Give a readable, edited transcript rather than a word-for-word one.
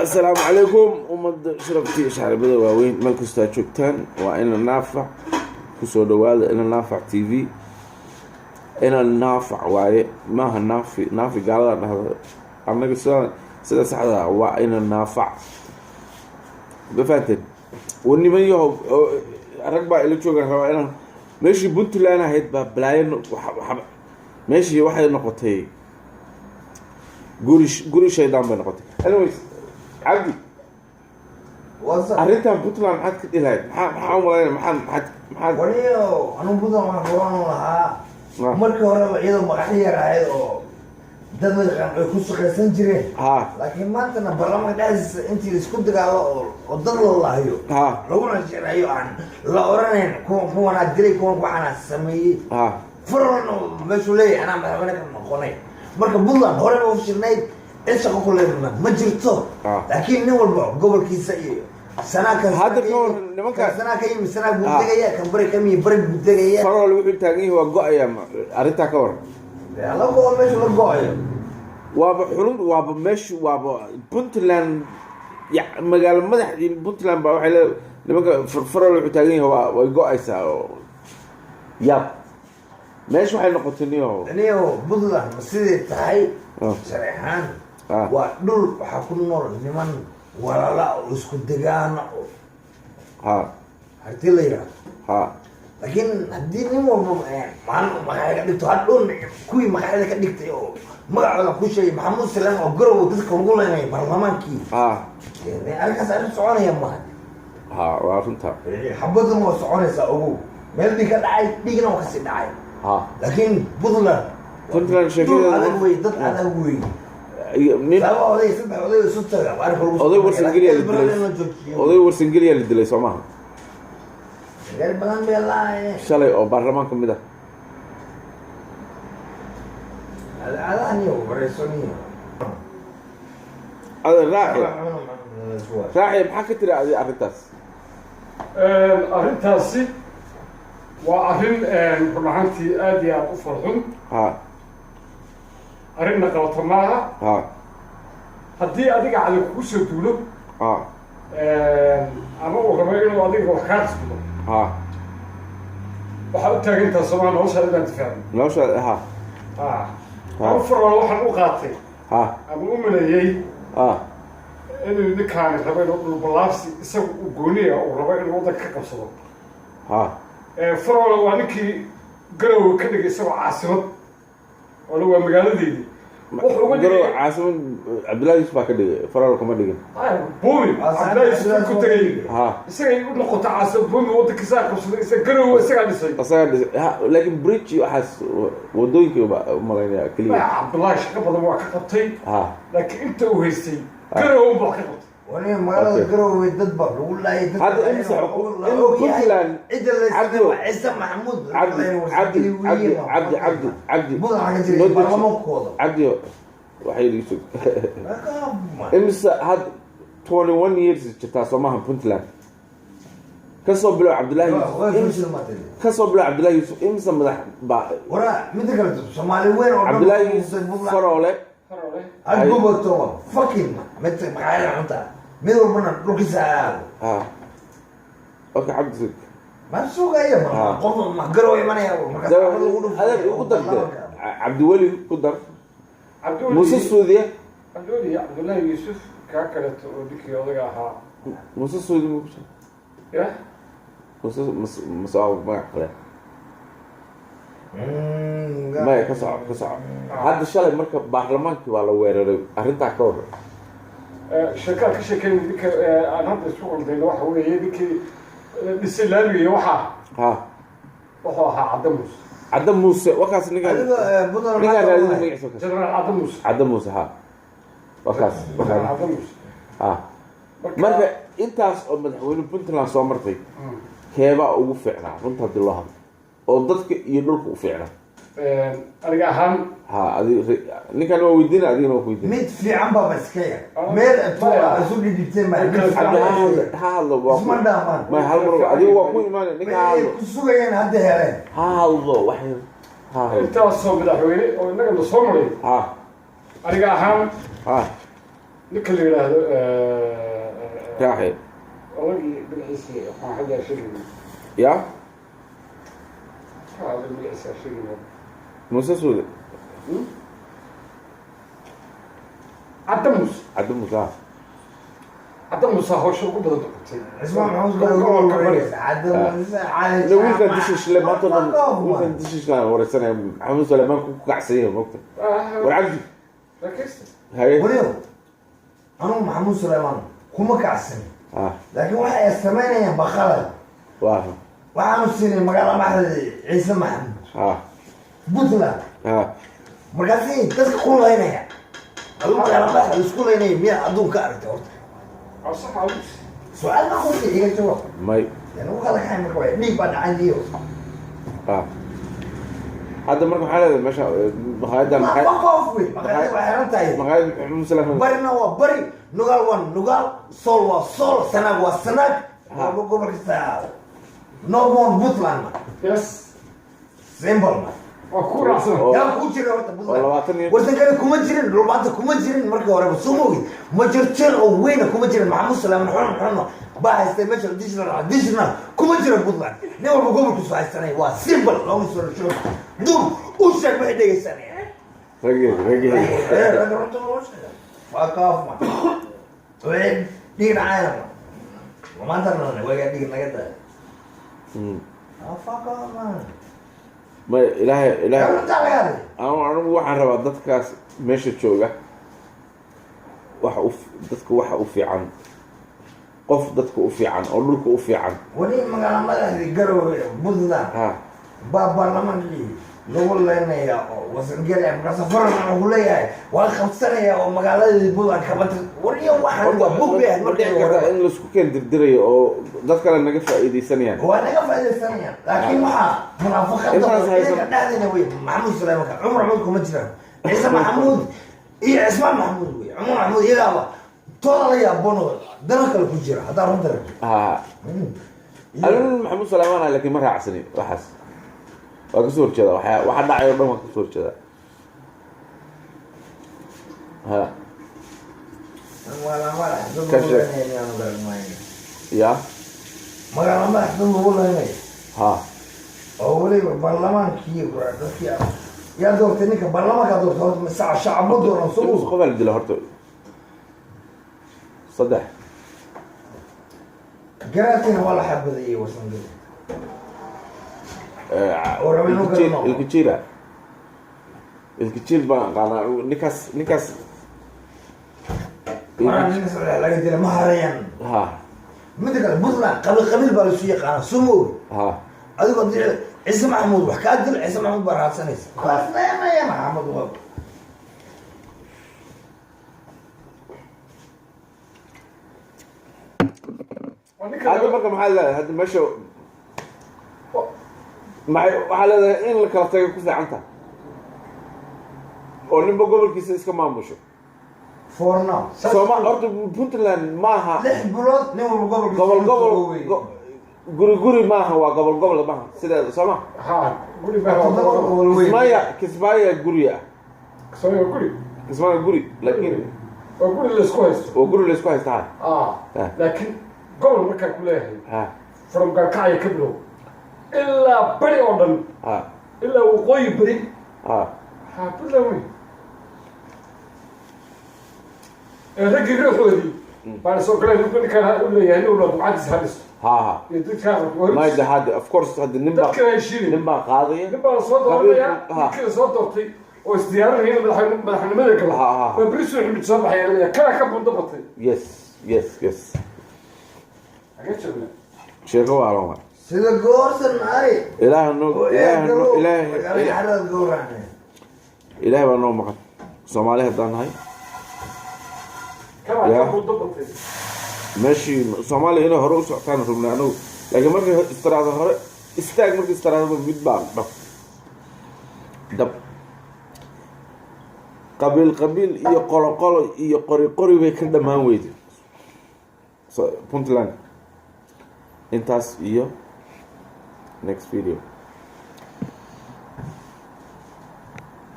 Asalaamu calaykum, ummadda sharaftii shaaribada waaweyn, meel kastoo aad joogtaan. Waa Ina Naafac. Kusoo dhawaada Ina Naafac TV. Ina Naafac waaye, maaha Naafi. Naafi gaalada dhahda. Annaga sida saxda ah waa Ina Naafac. Ma fahanteen? War niman yahow, rag baa ila joogaan. Rabaa inaan meeshii Puntland ahayd baa balaayo. Meeshii waxay noqotay guri guri shaydaan bay noqotay. Anyways, Cabdi, arrintan Puntland maxaad ka dhihi lahayd? Maxaa umalaynaya? Maxaad Waniyo anuu Puntland waxaan roon lahaa, markii horeba iyadoo magaxyo yar ahayd oo dad yaqaan ay ku shaqaysan jireen, laakiin maantana baarlamaanka dhexdiisa intii laisku dagaalo oo dad la lahayo, laguna shirayo, aan la oranayn kuwan kuwanaa dilay, kuwan waxaanaa sameeyey, furan meeshuu leeyahay anaa madaxweyne ka noqonay. Marka Puntland horeba u shirnayd, cid shaqo ku leedna ma jirto, laakiin nin walba gobolkiisa iyo sanaa kan Hadda ka waran sanaa ka yimi, sanaa buu degaya, kan bari ka yimi, bari buu degaya. Farol wuxuu taagan yahay waa go-aya. Arrintaa ka waran? La go-o meeshu la go-ayo. Waaba xulun, waaba meeshu, waaba Puntland ya magaalo madaxdii Puntland baa waxay leedahay nimanka Farol wuxuu taagan yahay waa way go-aysaa. Oo yaab, meesha waxay noqotay niyo. Niyo, Puntland ma siday tahay sharci ahaan waa dhul waxaa ku nool niman walaala oo isku degaana oo harti la yidhaahdo, laakiin haddii nin walba maalin maqaayada ka dhigto, hadhown kuwii maqaayada ka dhigtay oo magacooda ku sheegay, Maxamuud Salaan oo Garow dadka lagu leynaya baarlamaankii, arrinkaas arrin soconaya maaha. Ha, waa runta. Xabaduna waa soconaysaa, ogow. Meel dhiig ka dhacay, dhiigna waa kasii dhacay. Laakiin Puntland Puntland dhul sheekadeeda adag wey, dad adag wey. Nin Laba oday, saddex oday isu taga waa arrinka lagu oday soconaya. Warsangeliya la Laakiin badan dilay. in la joojiyo. Oday Warsangeliya la dilay, soo maaha? Reer badan bay lahaayeen. Shalay oo baarlamaan ka mid ah. Adaniyo wareysaniyo. Ada raaci, raaci, maxaa ka tiri adi arrintaas? Arrintaasi waa arrin run ahaantii aad iyo aad u farxun. Arrinna qabato maaha. Haddii adiga cali kugu soo duulo ama uu rabo inuu adiga wax kaa qasbido, waxaad u taagantaha Soomaal noloshaada inaan difaacno. Nolosha, ha. Anu Farwal waxaan u qaatay ama u maleeyey inuu ninkaani rabo inuu dhulballaarsi isagu uu gooniya uu rabo inuu waddanka ka qabsado. Farwal waa ninkii Garowe ka dhigay isagoo caasimad ole, waa magaaladeydii. Wuxuu uga Garow dhigay caasimad Cabdullahi Yusuf baa ka dhigay, Farol kama dhigin. Buumi Cabdullahi Yusuf ku tegay, isagay u noqota caasimad. Buumi waddankiisaa qabsaday, isaga Garowe isagaa dhisay. Asagaa dhisay, ha, laakiin bridge iyo waxaas, wadooyinkii baa umalaynaya keliya. Cabdullahi shaqo badan waa ka qabtay, laakiin inta uu haystay Garowe unba wax ka qabtay. Wani magaalada Garowe dad baa lagu laayay dad. Hadda baa imisa la in og yahay. Puntland cidda la Cabdi waa Ciise Maxamuud. Cabdi, Cabdi, Cabdi, Cabdi, Cabdi, Cabdi. Puntland waxaa ka jiray Noo deji. baarlamaankooda. Cabdi, waxay igu sug imisa had 21 years jirtaa soomaha Puntland? Kasoo bilow Cabdullahi Yusuf, kasoo bilow Cabdullahi Yusuf, imisa madax baa? Wara midda kale, Soomaali weyn oo dhan Cabdullahi Yusuf, Faroole. Farole. Had gubato fucking mid maqaayada cunta, mid walbana dhulkiisa aado. Ha, okay, Cabdi, sug. Ma sugaya ma qof ma Garow imanaya markaas xabad lagu dhufo. Adeer, ku dar de. Cabdiweli ku dar. Cabdiweli. Muuse Suudiye. Cabdiweli, Cabdullaahi Yuusuf, kaa kaleeto oo ninkii odaga ahaa. Muuse Suudi ma ku jira? Ya. Muuse mase waa magac kale. Maya, ka soco, ka soco. Hadda shalay marka baarlamaankii waa la weeraray, arrintaa ka waran? Sheekaa ka sheekeynay ninka aan hadda isku qaldayno waxa weeye ninkii dhisay laamiga iyo waxaa wuxuu ahaa Cadda Muuse. Cadda Muuse, wakaas ninkaan. Adiga Puntland Ninkaan maxaa raadina ka magaciisa wakaas. Generaal Cadda Muuse. Cadda Muuse, ha, wakaas. Generaal wakaas Cadda Muuse. Ha, marka intaas oo madaxweyne Puntland soo martay, keebaa ugu fiicnaa, runta haddii loo hadlo, oo dadka iyo dhulka u fiicnaa? Aniga ahaan Ha, adi ninkan waa weydiina, adigana waa ku weydiina. Mid fiican baaba iska yar meel intuu isu dhidhibteen baa mid Cabdi fiican ha hadlo, ha hadlo, waa isma dhaamaan. May, hal mar adiga waa ku imaanaya. Ninka ha Waxay hadlo. ku sugayeen hadda heleen. Ha hadlo, wax ha hadlo. Intaasoo madaxweyne oo innaga na soo maray, aniga ahaan Ninka la yidhaahdo Raaxi. Odagii magaciisa waxaan hadda sheegayna. Ya. Ka oday magaciisa sheegayna. Muuse Suude. Cadda Muuse. Cabdi Muuse, ha. Cadda Muuse hawsha ugu badan qabtay. Cismaan Maxamuud. Gobolka Bari. Ila wiilkan dishishle maanta dhan, wiilkan dishishlaan wareysanaya, Maxamed Suleymaan ku kacsan yahay, mogta war Cabdi. Sheekaysta. Haye. Waliyo, anugu Maxamuud Suleymaan kuma kacsan, laakiin waxa ay samaynayaan baqalad. Waa. Waxaanu siinay magaala maxda Ciise Maxamuud, Puntland. Markaasi dadka ku laynaya, aduu magaala madaxda isku laynaya miyaa adduun ka aragtay horta? Waa sax awis. Su-aal ma qofka iga jawaab. May. Yani u kala kaxay marka, waay dhiig baa dhacay iyo Hadda marka maxaa leedahay meesha maqaayadan? Ma qof wey, maqaayada waa xiran tahay. Maqaayad Maxamed Suleymaan. Barina waa Bari, Nugaal waa Nugaal, Sool waa Sool, Sanaag waa Sanaag. Gobol kasta ahaado, no more Puntland ma. Simple ma. Waa ku raacsan. Yaa ku jira horta oo Puntland? 20 iyo Wadankani kuma jirin dhulbaanta, kuma jirin markii horeba, soo ma ogid? Majarteen oo weyna kuma jirin. Maxamuud Suleyman xun xun baa haystay meesha digital kuma jira Puntland. Nin walba gobolkiisu haystanay, waa simple, long story short. Dub u sheeg, waxay dhegaysanayaan. Raggeed, raggeed. Ragga runta loo sheega. Fuck off, man. Waxay dhiig dhacayna maanta nalne wagaa dhiig naga daaya. Oh, fuck off, man. May, Ilaahay, Ilaahay. Runtaa laga hadlay. Anigu waxaan rabaa dadkaas meesha jooga waxa u dadka waxa u fiican, qof dadka u fiican oo dhulka u fiican. Weli magaala madaxdii Garowe, Puntland, baa baarlamaankii lagu leynayaa oo Wasangeli. Markaas faran wuxuu leeyahay waa qabsanaya oo magaaladii Puntland kabanta. Wariyo, waxaan waa bug bay ahayd Ma dhici markii kartaa hore. in laisku keen dirdirayo oo dad kale naga faa'iidaysanayaan? Waa naga faa'iidaysanayaan, laakiin waxaa munaafaqada Intaas haysan- iyaga dhexdeena wey. Maxamuud Suleymanka, Cumar Maxamuud kuma jiraan. Ciise Maxamuud iyo Cismaan Maxamuud wey. Cumar Maxamuud iyagaaba tooda la yaaboon oo dano kale ku jira haddaa runta rabto. Anigu Maxamuud Suleymaan ah, laakiin ma raacsani waxaas. Waa kasoo horjeeda waxa dhacay oo dhan, waa kasoo horjeeda, ha. Magaala madax dad Ka lagu sheeg. leynaya miyaanu garanayn? Ya. Magaala madax dad lagu leynaya oo weliba baarlamaankii dadkii yaa doortay, ninka baarlamaankaa doortay horta mise shacab ma dooran soo? Imise qof aa la dila horta? Saddex. Garaadkiina waa la xabadayey Wasangeli oo raba inuu kala noqdo. Ilkajiila, Ilkajiil baan aqaanaa ninkaas, ninkaas. Waraa ninka saddex laga dilay ma harayaan. Midda kale, Puntland qabiil qabiil baa laisu yaqaanaa, soo ma ogi? Ha. Adigoo Ciise Maxamuud wax kaa dil, Ciise Maxamuud baa raadsanaysa. Waasleemaya Maxamuud waa Waa ninka Hadda marka maxaa leedahay? Hadda meesha maxay waxaa leedahay in la kala tago ku fiican tahay oo ninba gobolkiisa iska maamusho? For now. Sooma horta Puntland maaha. 6 bilood nin walba gobolkiisa Gobol inuu gobol tago wey. Guri guri maaha, waa gobol gobol maaha sideeda, sooma? Ha, guri baa. Toddoba gobol wey. Kismaayo, Kismaayo guri ah. Kismaayo waa guri. Kismaayo guri, laakiin Waa guri la isku haysto. Waa guri la isku haysta, ha. Laakiin gobol markaa ku leeyahay, from Gaalkacyo ka bilow ilaa Bari oo dhan, ilaa waqooyi beri. Ha, Puntland wey. Ee raggii ruuxoodii baan soo galeen, ninka ninkaan u leeyahay nin walba ducadiisa ha dhisto ha ha iyo dadkaa. Mayda hadda, of course, hadda nin baa Dadkana heshiinay. Nin baa qaadaya. Nin baa la soo dooranaya. Ha. Ninkii la soo doortay oo isdiyaarinaya madaxnimada galo, Ha, ha. waa beri soo ximid soo baxaya, leeyahay kana ka bundo batay. Yes. Xagee joognaa? Sheeko waalan waay. Sida goorsan ari Ilaaha noo oo Ilaaha noo eegalo Ilaahay magaalada xarada gowracne. Ilaahay baa noo maqan, Soomaali haddaan nahay. Kana Ya. ka bundo batay. Meeshii Soomaaliya inay hore u socotaan rabnay anagu, laakiin markay istiraado hore istaag, markii istiraadaba mid baa dhab dab, qabiil qabiil iyo qolo qolo iyo qori qori bay ka dhammaan weyday. So Puntland intaas iyo next video.